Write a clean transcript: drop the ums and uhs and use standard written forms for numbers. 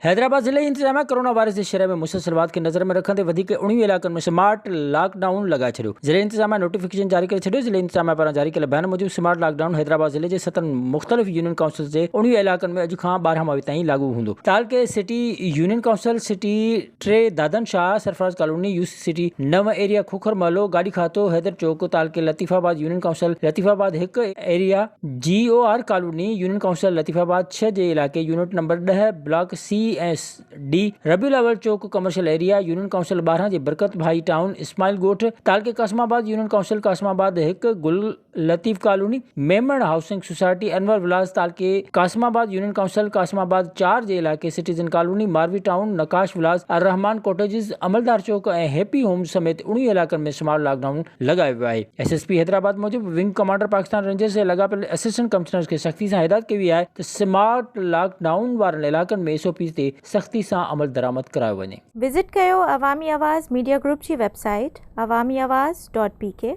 حيدرآباد ضلعي انتظاميا corona virus جي شرح ۾ مسلسل واڌ کي نظر ۾ رکندي وڌيڪ 19 علائقن ۾ سمارٽ لاڪ ڊائون لڳائي ڇڏيو. ضلعي انتظاميا نوٽيفڪيشن جاري ڪري ڇڏيو. ضلعي انتظاميا پاران جاري ڪيل بيان موجب سمارٽ لاڪ ڊائون حيدرآباد ضلعي جي ستن مختلف يونين ڪائونسلز جي 19 علائقن ۾ اڄ کان 12 مئي تائين لاڳو هوندو. تعلقي سٽي يونين ڪائونسل سٽي ٽي Dadan Shah, Sarfraz colony, U C city نو ايريا کوکر محلو، گاڏي کاتو، حيدر چوڪ، تعلقي لطيف آباد يونين ڪائونسل لطيف آباد هڪ area, G O R colony, union council Latifabad ڇهه جي علائقي يونٽ نمبر ڏهه بلاڪ سي ۽ ڊي، ربيع الاول چوڪ ڪمرشل ايريا، يونين ڪائونسل 12 جي برڪت ڀائي ٽائون، اسماعيل ڳوٺ، تعلقي قاسم آباد، يونين ڪائونسل قاسم آباد هڪ، Gul Latif colony, Memon housing society, Anwar Vilas, تعلقي قاسم آباد، يونين ڪائونسل قاسم آباد چار جي علائقي citizen colony, Marvi town, Naqash villas, Ur Rehman cottages, Amaldar Chowk ۽ happy homes سميت 19 علائقن ۾ سمارٽ لاڪ ڊائون لڳايو ويو آهي. ايس ايس پي حيدرآباد موجب ونگ ڪمانڊر پاڪستان رينجرز ۽ لاڳاپيل اسسٽنٽ ڪمشنرز کي سختي سان هدايت ڪئي وئي آهي ته سمارٽ لاڪ ڊائون وارن علائقن ۾ ايس او پيز تي سختي سان عملدرآمد ڪرايو وڃي. وزٽ ڪيو عوامي آواز ميڊيا گروپ جي website Awami Awaz dot P K.